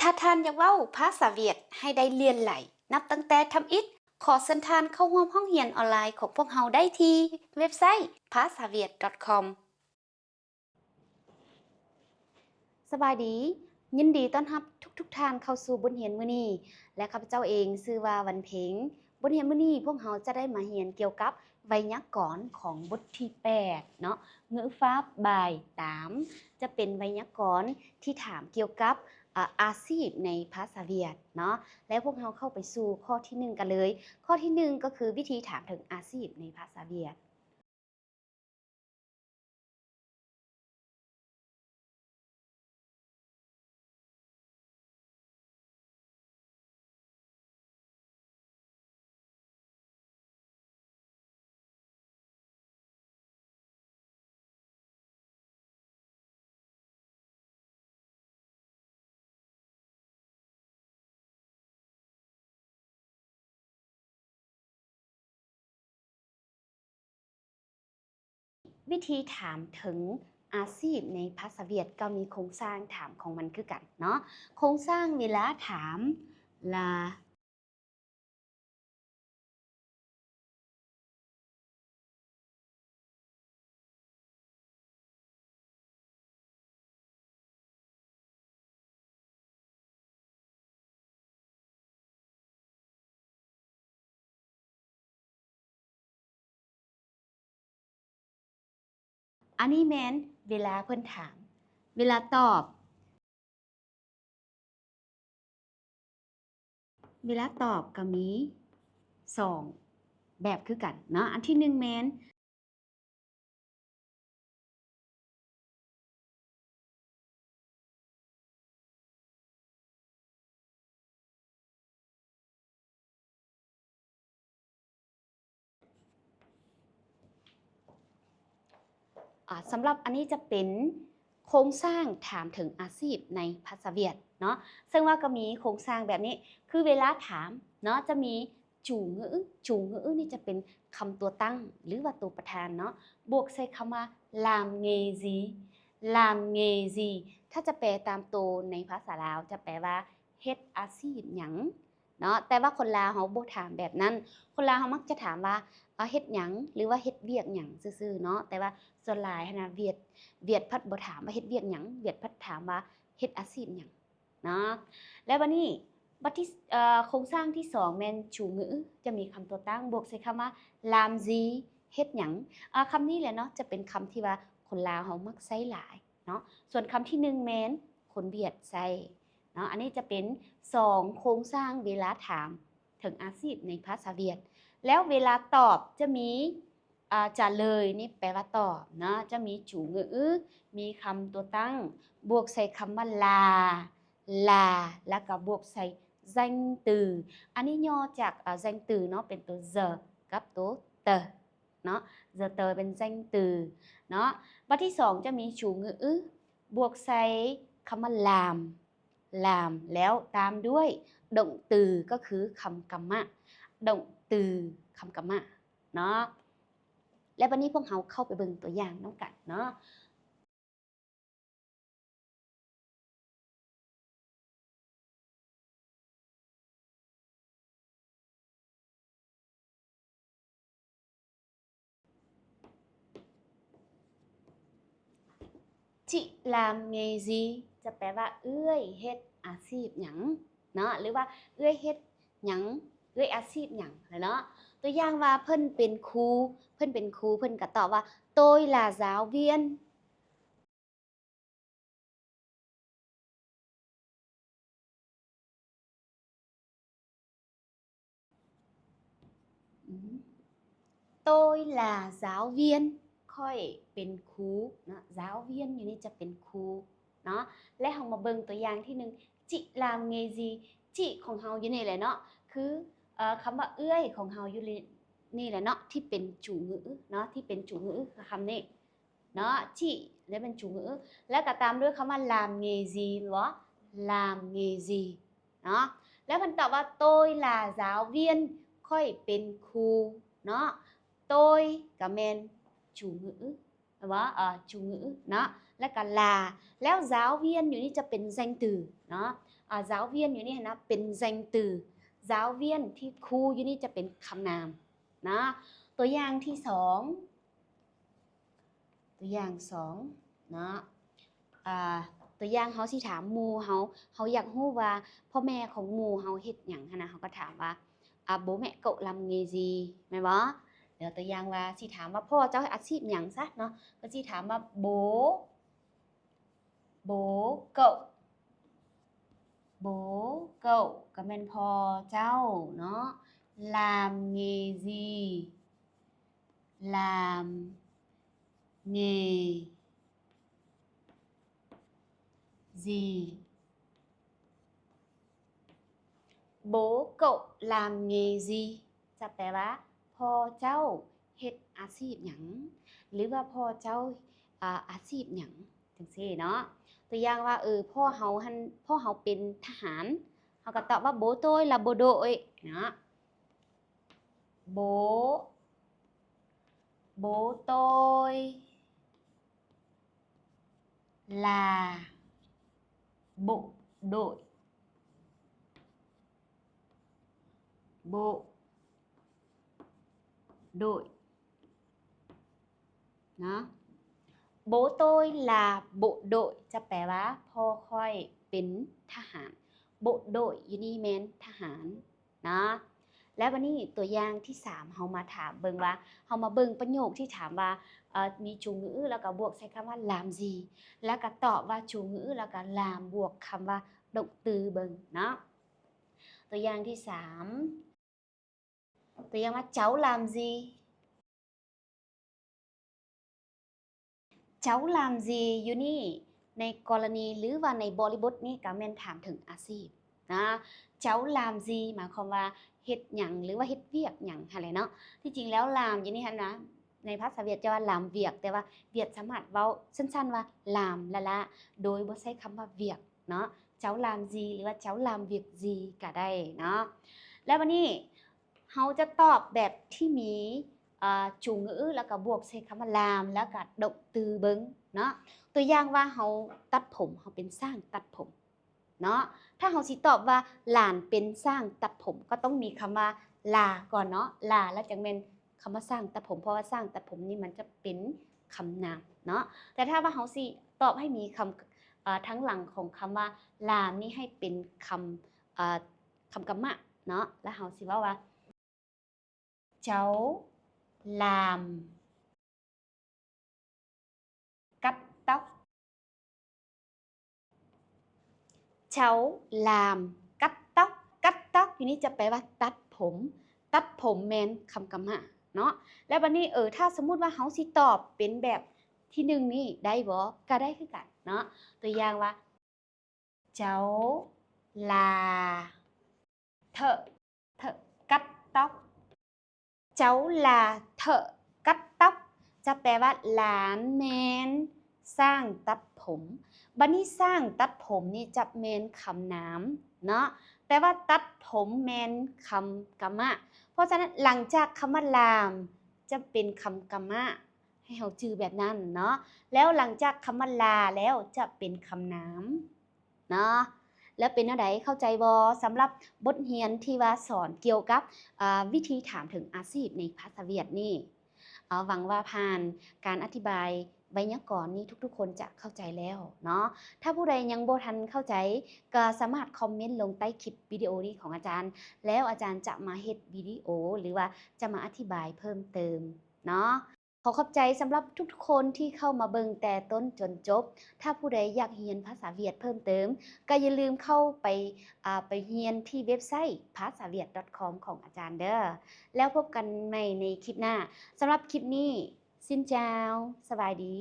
ຖ້າທ່ານຢາກເວົ້າພາສາຫວຽດໃຫ້ໄດ້ຫຼຽນຫຼາຍ ນັບຕັ້ງແຕ່ທຳອິດ, ຂໍເຊີນທ່ານເຂົ້າຮ່ວມຫ້ອງຮຽນອອນລາຍຂອງພວກເຮົາໄດ້ທີ່ເວັບໄຊ ภາສາຫວຽດ .com. ສະບາຍດີ, ຍິນດີຕ້ອນຮັບທຸກໆທ່ານເຂົ້າສູ່ບົດຮຽນມື້ນີ້ ແລະ ຂ້າພະເຈົ້າເອງຊື່ວ່າ ວັນເພັງ. ບົດຮຽນມື້ນີ້ພວກເຮົາຈະໄດ້ມາຮຽນກ່ຽວກັບໄວຍາກອນຂອງບົດທີແປດເນາະ, ngữ pháp bài tám ຈະເປັນໄວຍາກອນທີ່ຖາມກ່ຽວກັບ ອາ ອາຊີບໃນພາສາຫວຽດເນາະ. ແລ້ວພວກເຮົາເຂົ້າໄປສູ່ຂໍ້ທີໜຶ່ງກັນເລີຍ. ຂໍ້ທີໜຶ່ງກໍຄືວິທີຖາມເຖິງອາຊີບໃນພາສາຫວຽດ. ວິທີຖາມເຖິງອາຊີບໃນພາສາຫວຽດກໍມີໂຄງສ້າງຖາມຂອງມັນຄືກັນເນາະ. ໂຄງສ້າງເວລາຖາມ là. ອັນນີ້ແມ່ນເວລາເພິ່ນຖາມ. ເວລາຕອບ. ເວລາຕອບກໍມີສອງແບບຄືກັນເນາະ. ອັນທີໜຶ່ງແມ່ນ ອາ ສຳລັບອັນນີ້ຈະເປັນໂຄງສ້າງຖາມເຖິງອາຊີບໃນພາສາຫວຽດເນາະ, ເຊິ່ງວ່າກໍມີໂຄງສ້າງແບບນີ້ ຄືເວລາຖາມເນາະ ຈະມີ chủ ngữ, chủ ngữ ນີ້ຈະເປັນຄຳຕົວຕັ້ງ ຫຼືວ່າຕົວປະທານເນາະ ບວກໃສ່ຄຳວ່າ làm nghề gì, làm nghề gì ຖ້າຈະແປຕາມໂຕໃນພາສາລາວ ຈະແປວ່າ ເຮັດອາຊີບຫຍັງເນາະ. ແຕ່ວ່າຄົນລາວເຮົາບໍ່ຖາມແບບນັ້ນ, ຄົນລາວເຮົາມັກຈະຖາມວ່າ ເຮັດຫຍັງ ຫຼືວ່າເຮັດວຽກຫຍັງຊື່ໆເນາະ. ແຕ່ວ່າສ່ວນຫຼາຍຫັ້ນນະ ຫວຽດ ຫວຽດພັດບໍ່ຖາມວ່າເຮັດວຽກຫຍັງ, ຫວຽດພັດຖາມວ່າເຮັດອາຊີບຫຍັງ ເນາະ. ແລ້ວບັດນີ້ ບັດທີ ເອີ ໂຄງສ້າງທີສອງແມ່ນ chủ ngữ ຈະມີຄຳຕົວຕັ້ງບວກໃສ່ຄຳວ່າ làm gì ເຮັດຫຍັງ. ອາ ຄຳນີ້ແຫຼະເນາະ ຈະເປັນຄຳທີ່ວ່າຄົນລາວເຮົາມັກໃຊ້ຫຼາຍເນາະ. ສ່ວນຄຳທີໜຶ່ງແມ່ນຄົນຫວຽດໃຊ້ເນາະ. ອັນນີ້ຈະເປັນສອງໂຄງສ້າງເວລາຖາມ ເຖິງອາຊີບໃນພາສາຫວຽດ. ແລ້ວເວລາຕອບຈະມີ ອາ trả lời ນີ້ແປວ່າຕອບເນາະ, ຈະມີ chủ ngữ ມີຄຳຕົວຕັ້ງ ບວກໃສ່ຄຳວ່າ là, là ແລ້ວກໍບວກໃສ່ danh từ. ອັນນີ້ຫຍໍ້ຈາກ ອາ danh từ ເນາະ ເປັນຕົວ giờ ກັບຕົວ tờ ເນາະ, giờ tờ ເປັນ danh từ ເນາະ. ບັດທີສອງຈະມີ chủ ngữ ບວກໃສ່ຄຳວ່າ làm, làm ແລ້ວຕາມດ້ວຍ động từ ກໍຄືຄຳກຳມະ, động từ ຄຳກຳມະເນາະ. ແລ້ວບັດນີ້ພວກເຮົາເຂົ້າໄປເບິ່ງຕົວຢ່າງນຳກັນເນາະ. Chị làm nghề gì ຈະແປວ່າ ເອື້ອຍເຮັດອາຊີບຫຍັງເນາະ ຫຼືວ່າ ເອື້ອຍເຮັດຫຍັງ ເອື້ອຍອາຊີບຫຍັງແຫຼະເນາະ. ຕົວຢ່າງວ່າ ເພິ່ນເປັນຄູ ເພິ່ນເປັນຄູ ເພິ່ນກໍຕອບວ່າ Tôi là giáo viên. ອືມ Tôi là giáo viên ຂ້ອຍເປັນຄູເນາະ, giáo viên ຢູ່ນີ້ຈະເປັນຄູເນາະ. ແລະ ເຮົາມາເບິ່ງຕົວຢ່າງທີໜຶ່ງ Chị làm nghề gì. Chị ຂອງເຮົາຢູ່ນີ້ແຫຼະເນາະ ຄື ເອີ ຄຳວ່າເອື້ອຍຂອງເຮົາຢູ່ນີ້ແຫຼະເນາະ ທີ່ເປັນ chủ ngữ ເນາະ ທີ່ເປັນ chủ ngữ ຄືຄຳນີ້ ເນາະ chị ແລະ ເປັນ chủ ngữ ແລ້ວກໍຕາມດ້ວຍຄຳວ່າ làm nghề gì ຫຼືວ່າ làm nghề gì ເນາະ. ແລ້ວເພິ່ນຕອບວ່າ Tôi là giáo viên ຂ້ອຍເປັນຄູເນາະ. Tôi ກໍແມ່ນ chủ ngữ ແມ່ນບໍ່? ເອີ chủ ngữ ເນາະ ແລ້ວກໍ là ແລ້ວ giáo viên ຢູ່ນີ້ຈະເປັນ danh từ ເນາະ. ອາ giáo viên ຢູ່ນີ້ຫັ້ນນະ ເປັນ danh từ, giáo viên ທີ່ ຄຮູ ຢູ່ນີ້ຈະເປັນຄຳນາມນະ. ຕົວຢ່າງທີສອງ ຕົວຢ່າງສອງເນາະ ອາ ຕົວຢ່າງເຮົາຊິຖາມໝູ່ເຮົາ ເຮົາຢາກຮູ້ວ່າພໍ່ແມ່ຂອງໝູ່ເຮົາເຮັດຫຍັງຫັ້ນນະ ເຮົາກໍຖາມວ່າ ອາ bố mẹ cậu làm nghề gì ແມ່ນບໍ່? ແລ້ວຕົວຢ່າງວ່າຊິຖາມວ່າພໍ່ເຈົ້າເຮັດອາຊີບຫຍັງຊະເນາະ ກໍຊິຖາມວ່າ bố bố cậu bố cậu ກໍແມ່ນພໍ່ເຈົ້າເນາະ làm nghề gì làm nghề gì bố cậu làm nghề gì ຈະແປວ່າ ພໍ່ເຈົ້າເຮັດອາຊີບຫຍັງ ຫຼືວ່າ ພໍ່ເຈົ້າ ອາ ອາຊີບຫຍັງ ຈັ່ງຊີ້ເນາະ. ຕົວຢ່າງວ່າ ເອີ ພໍ່ເຮົາຫັ້ນ ພໍ່ເຮົາເປັນທະຫານ ເຮົາກໍຕອບວ່າ bố tôi là bộ đội ເນາະ bố bố tôi là bộ đội bộ đội ເນາະ bố tôi là bộ đội ຈະແປວ່າ ພໍ່ຂ້ອຍເປັນທະຫານ bộ đội ຢູ່ນີ້ແມ່ນທະຫານເນາະ. ແລ້ວບັດນີ້ຕົວຢ່າງທີສາມ ເຮົາມາຖາມເບິ່ງວ່າ ເຮົາມາເບິ່ງປະໂຫຍກທີ່ຖາມວ່າ ເອີ ມີ chủ ngữ ແລ້ວກໍບວກໃສ່ຄຳວ່າ làm gì ແລ້ວກໍຕອບວ່າ chủ ngữ ແລ້ວກໍ làm ບວກຄຳວ່າ động từ ເບິ່ງເນາະ. ຕົວຢ່າງທີສາມ ຕົວຢ່າງວ່າ cháu làm gì cháu làm gì ຢູ່ນີ້ ໃນກໍລະນີ ຫຼືວ່າໃນບໍລິບົດນີ້ ກໍແມ່ນຖາມເຖິງອາຊີບນະ. cháu làm gì ໝາຍຄວາມວ່າເຮັດຫຍັງ ຫຼືວ່າເຮັດວຽກຫຍັງຫັ້ນແຫຼະເນາະ. ທີ່ຈິງແລ້ວ làm ຢູ່ນີ້ຫັ້ນນະ ໃນພາສາຫວຽດຈະວ່າ làm việc ແຕ່ວ່າຫວຽດສາມາດເວົ້າສັ້ນໆວ່າ làm ລ້າໆ ໂດຍບໍ່ໃຊ້ຄຳວ່າ việc ເນາະ. cháu làm gì ຫຼືວ່າ cháu làm việc gì ກໍໄດ້ເນາະ. ແລ້ວບັດນີ້ ເຮົາຈະຕອບແບບທີ່ມີ ເອີ chủ ngữ ແລ້ວກໍບວກໃສ່ຄຳວ່າ làm ແລ້ວກໍ động từ ເບິ່ງເນາະ. ຕົວຢ່າງວ່າເຮົາຕັດຜົມ ເຮົາເປັນຊ່າງຕັດຜົມເນາະ. ຖ້າເຮົາຊິຕອບວ່າ ຫຼານເປັນຊ່າງຕັດຜົມ ກໍຕ້ອງມີຄຳວ່າ là ກ່ອນເນາະ là ແລ້ວຈັ່ງແມ່ນ ຄຳວ່າຊ່າງຕັດຜົມ ເພາະວ່າຊ່າງຕັດຜົມນີ້ມັນຈະເປັນຄຳນາມເນາະ. ແຕ່ຖ້າວ່າເຮົາຊິຕອບໃຫ້ມີຄຳ ເອີ ທາງຫຼັງຂອງຄຳວ່າ làm ນີ້ໃຫ້ເປັນຄຳ ເອີ ຄຳກຳມະເນາະ ແລ້ວເຮົາຊິເວົ້າວ່າ cháu làm cắt tóc cháu làm cắt tóc cắt tóc ຢູ່ນີ້ຈະແປວ່າຕັດຜົມ ຕັດຜົມແມ່ນຄຳກຳມະເນາະ. ແລ້ວບັດນີ້ ເອີ ຖ້າສົມມຸດວ່າເຮົາຊິຕອບເປັນແບບທີໜຶ່ງນີ້ໄດ້ບໍ່? ກໍໄດ້ຄືກັນເນາະ. ຕົວຢ່າງວ່າ cháu là thợ thợ cắt tóc cháu là thợ cắt tóc ຈະແປວ່າ ຫຼານແມ່ນຊ່າງຕັດຜົມ. ບັດນີ້ຊ່າງຕັດຜົມນີ້ຈະແມ່ນຄຳນາມເນາະ ແຕ່ວ່າຕັດຜົມແມ່ນຄຳກຳມະ. ເພາະສະນັ້ນ ຫຼັງຈາກຄຳວ່າ làm ຈະເປັນຄຳກຳມະ ໃຫ້ເຮົາຈື່ແບບນັ້ນເນາະ. ແລ້ວຫຼັງຈາກຄຳວ່າ là ແລ້ວຈະເປັນຄຳນາມເນາະ. ແລ້ວເປັນແນວໃດ ເຂົ້າໃຈບໍ່? ສຳລັບບົດຮຽນທີ່ວ່າສອນກ່ຽວກັບ ອາ ວິທີຖາມເຖິງອາຊີບໃນພາສາຫວຽດນີ້ ອາ ຫວັງວ່າຜ່ານການອະທິບາຍໄວຍາກອນນີ້ທຸກໆຄົນຈະເຂົ້າໃຈແລ້ວເນາະ. ຖ້າຜູ້ໃດຍັງບໍ່ທັນເຂົ້າໃຈ ກໍສາມາດຄອມເມັນລົງໃຕ້ຄລິບວິດີໂອນີ້ຂອງອາຈານ ແລ້ວອາຈານຈະມາເຮັດວິດີໂອ ຫຼືວ່າຈະມາອະທິບາຍເພີ່ມເຕີມເນາະ. ຂໍຂອບໃຈສຳລັບທຸກໆຄົນທີ່ເຂົ້າມາເບິ່ງແຕ່ຕົ້ນຈົນຈົບ. ຖ້າຜູ້ໃດຢາກຮຽນພາສາຫວຽດເພີ່ມເຕີມ ກໍຢ່າລືມເຂົ້າໄປ ອາ ໄປຮຽນທີ່ເວັບໄຊ ภາສາຫວຽດ .com ຂອງອາຈານເດີ້. ແລ້ວພົບກັນໃໝ່ໃນຄລິບໜ້າ. ສຳລັບຄລິບນີ້ Xin chào ສະບາຍດີ.